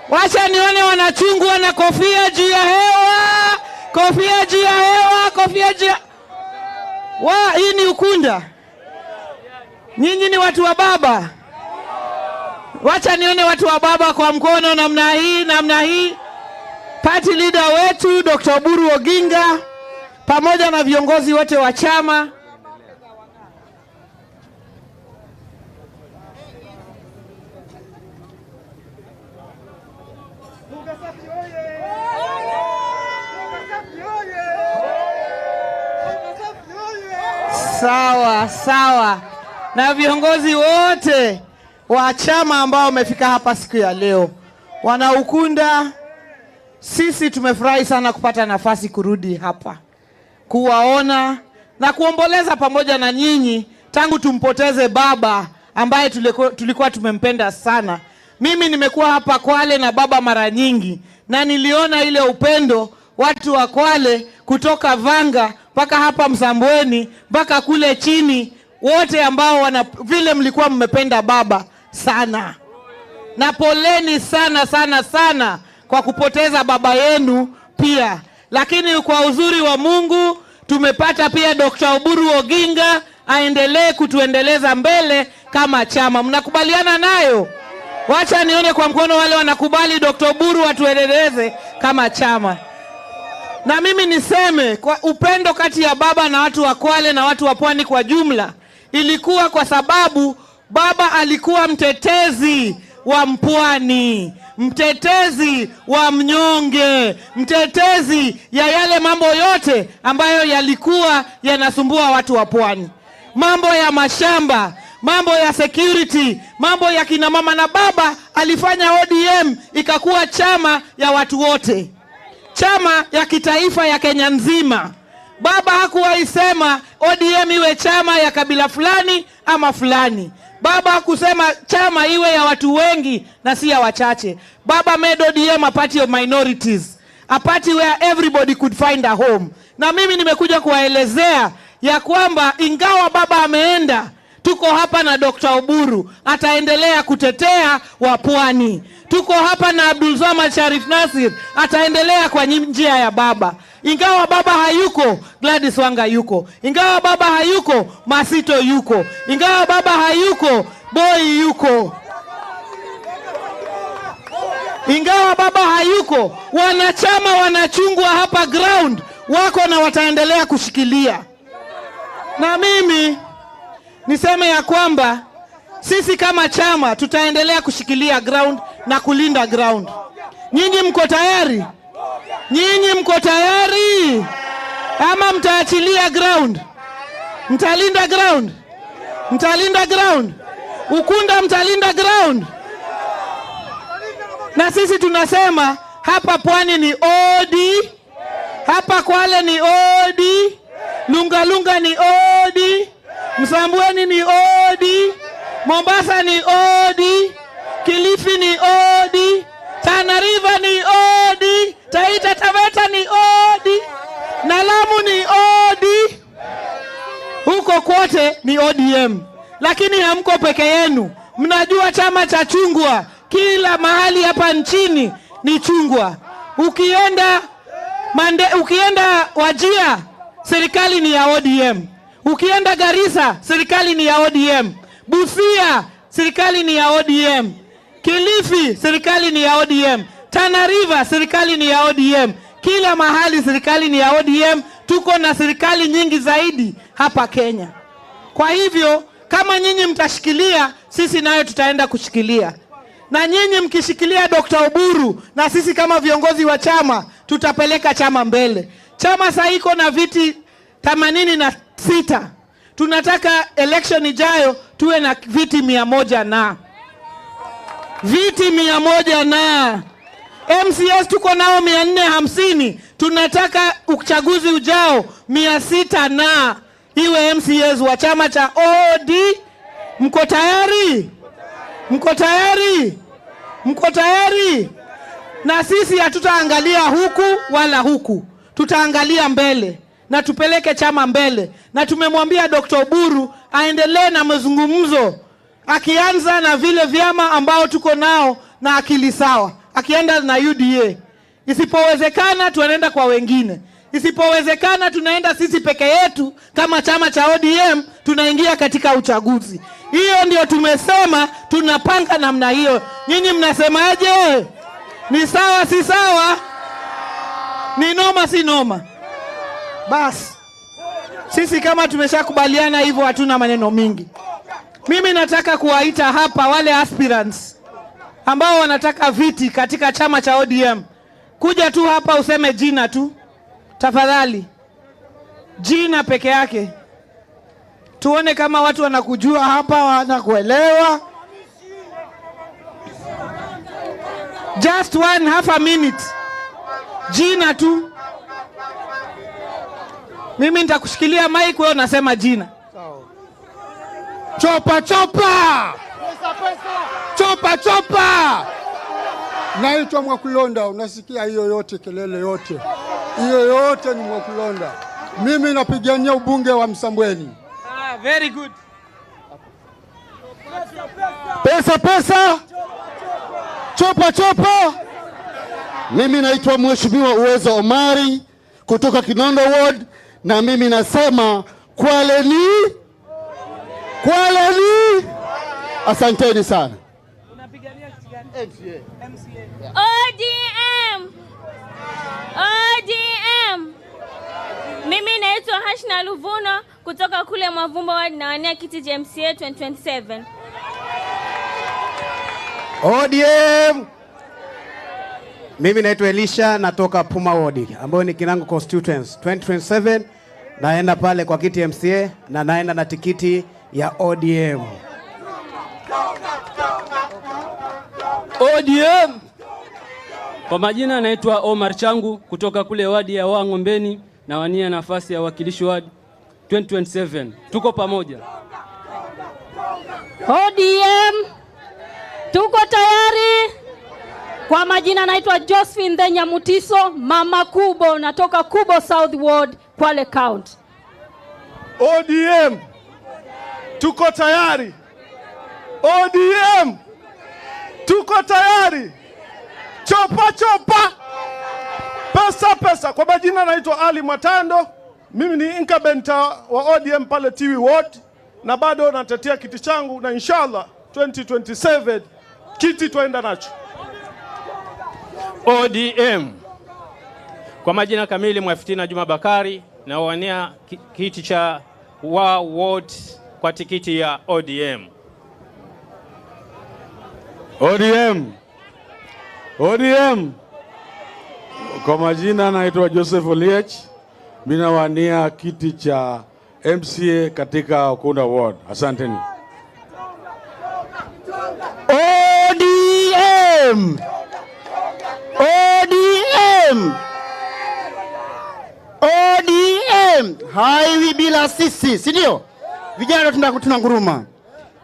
Wacha nione wanachungwa na kofia juu ya hewa, kofia juu ya hewa, kofia juu ya... Wa, hii ni Ukunda. Nyinyi ni watu wa baba. Wacha nione watu wa baba kwa mkono namna hii, namna hii. Party leader wetu Dr. Oburu Oginga pamoja na viongozi wote wa chama. Sawa sawa, na viongozi wote wa chama ambao wamefika hapa siku ya leo. Wana Ukunda, sisi tumefurahi sana kupata nafasi kurudi hapa kuwaona na kuomboleza pamoja na nyinyi tangu tumpoteze baba ambaye tulikuwa tumempenda sana. Mimi nimekuwa hapa Kwale na baba mara nyingi na niliona ile upendo watu wa Kwale kutoka Vanga mpaka hapa Msambweni mpaka kule chini, wote ambao wana vile mlikuwa mmependa baba sana. Na poleni sana sana sana kwa kupoteza baba yenu pia. Lakini kwa uzuri wa Mungu tumepata pia Dr. Oburu Oginga aendelee kutuendeleza mbele kama chama. Mnakubaliana nayo? Wacha nione kwa mkono wale wanakubali Dr. Oburu atuendeleze kama chama. Na mimi niseme kwa upendo kati ya baba na watu wa Kwale na watu wa Pwani kwa jumla ilikuwa kwa sababu baba alikuwa mtetezi wa mpwani, mtetezi wa mnyonge, mtetezi ya yale mambo yote ambayo yalikuwa yanasumbua watu wa Pwani. Mambo ya mashamba, mambo ya security, mambo ya kina mama. Na baba alifanya ODM ikakuwa chama ya watu wote, chama ya kitaifa ya Kenya nzima. Baba hakuwahi sema ODM iwe chama ya kabila fulani ama fulani. Baba hakusema chama iwe ya watu wengi na si ya wachache. Baba made ODM a party of minorities, a party where everybody could find a home. Na mimi nimekuja kuwaelezea ya kwamba ingawa baba ameenda, tuko hapa na Dr. Oburu ataendelea kutetea wapwani. Tuko hapa na Abdulswamad Sharif Nasir ataendelea kwa njia ya baba. Ingawa baba hayuko, Gladys Wanga yuko. Ingawa baba hayuko, Masito yuko. Ingawa baba hayuko, Boy yuko. Ingawa baba hayuko, wanachama wanachungwa hapa ground wako na wataendelea kushikilia. Na mimi niseme ya kwamba sisi kama chama tutaendelea kushikilia ground na kulinda ground. Nyinyi mko tayari? Nyinyi mko tayari? Ama mtaachilia ground? Mtalinda ground? Mtalinda ground? Ukunda mtalinda ground? Na sisi tunasema hapa Pwani ni OD, hapa Kwale ni OD, Lunga Lunga ni OD, Msambweni ni OD, Mombasa ni OD, Kilifi ni OD, Tana River ni OD, Taita Taveta ni OD, na Lamu ni OD. Huko kwote ni ODM. Lakini hamko peke yenu. Mnajua chama cha chungwa kila mahali hapa nchini ni chungwa. Ukienda Wajia, serikali ni ya ODM. Ukienda Garissa, serikali ni ya ODM. Busia, serikali ni ya ODM. Kilifi, serikali ni ya ODM. Tana River, serikali ni ya ODM. Kila mahali serikali ni ya ODM. Tuko na serikali nyingi zaidi hapa Kenya. Kwa hivyo, kama nyinyi mtashikilia, sisi nayo tutaenda kushikilia. Na nyinyi mkishikilia Dr. Oburu, na sisi kama viongozi wa chama, tutapeleka chama mbele. Chama sasa iko na viti 86. Tunataka election ijayo tuwe na viti 100 na. Viti 100 na. MCS tuko nao 450. Tunataka uchaguzi ujao 600 na iwe MCS wa chama cha OD. Mko tayari? Mko tayari? Mko tayari? Na sisi hatutaangalia huku wala huku. Tutaangalia mbele na tupeleke chama mbele. Na tumemwambia Dr. Oburu aendelee na mazungumzo, akianza na vile vyama ambao tuko nao na akili sawa. Akienda na UDA. Isipowezekana tunaenda kwa wengine. Isipowezekana tunaenda sisi peke yetu kama chama cha ODM, tunaingia katika uchaguzi. Hiyo ndio tumesema tunapanga namna hiyo. Nyinyi mnasemaje? Ni sawa si sawa? Ni noma si noma? Basi sisi kama tumeshakubaliana hivyo, hatuna maneno mingi. Mimi nataka kuwaita hapa wale aspirants ambao wanataka viti katika chama cha ODM, kuja tu hapa useme jina tu tafadhali, jina peke yake, tuone kama watu wanakujua hapa, wanakuelewa. Just one half a minute, jina tu. Mimi nitakushikilia mic, wewe unasema jina. Chopa chopa! Chopa chopa! Naitwa Mwakulonda, unasikia hiyo yote kelele yote. Hiyo yote ni Mwakulonda. Mimi napigania ubunge wa Msambweni. Ah, very good. Pesa pesa! Chopa chopa! Mimi naitwa Mheshimiwa Uwezo Omari kutoka Kinondo Ward, na mimi nasema Kwale ni Kwale ni. Asanteni sana. MCA. ODM. ODM. Mimi naitwa Hashna Luvuno kutoka kule Mwavumba Ward, nawania kiti cha MCA 2027. ODM. Mimi naitwa Elisha, natoka Puma Ward ambayo ni Kinango constituency. 2027 naenda pale kwa kiti MCA na naenda na tikiti ya ODM. ODM. Kwa majina naitwa Omar Changu kutoka kule wadi ya Wang'ombeni, nawania nafasi ya wakilishi wadi 2027. Tuko pamoja. ODM tuko tayari. Kwa majina naitwa Josephine Ndenya Mutiso, mama Kubo, natoka Kubo South Ward, Kwale County. ODM tuko tayari. ODM tuko tayari. Chopa chopa, pesa pesa. Kwa majina naitwa Ali Matando, mimi ni incumbent wa ODM pale Tiwi Ward, na bado natetea kiti changu, na inshallah 2027 kiti twaenda nacho. ODM. Kwa majina kamili Mwafitina Juma Bakari, nawania kiti cha wa ward kwa tikiti ya ODM. ODM. ODM. Kwa majina naitwa Joseph Oliech, mimi nawania kiti cha MCA katika Ukunda Ward. Asanteni. ODM. ODM. ODM. Haiwi bila sisi, si ndio? Vijana tunanguruma.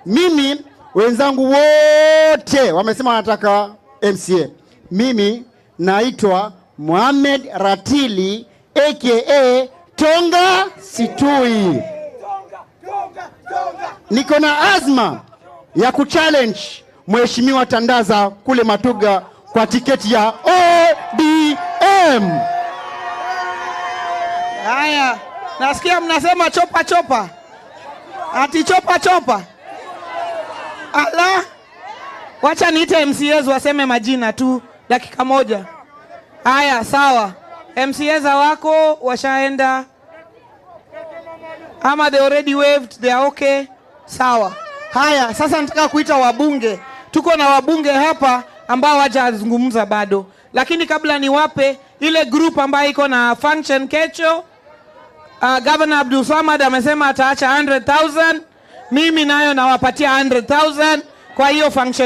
Mimi wenzangu wote wamesema wanataka MCA. Mimi naitwa Mohamed Ratili aka Tonga Situi. Niko na azma ya kuchallenge Mheshimiwa Tandaza kule Matuga kwa tiketi ya ODM. Haya, nasikia mnasema chopa chopa. Ati chopa chopa. Ala, wacha niite MCAs waseme majina tu dakika moja. Haya, sawa. MCAs wako washaenda, ama they already waved, they are okay. Sawa. Haya, sasa nataka kuita wabunge. Tuko na wabunge hapa ambao hawajazungumza bado. Lakini kabla niwape ile group ambayo iko na function kesho, Governor Abdul Samad amesema ataacha 100,000. Mimi nayo nawapatia 100,000 kwa hiyo function.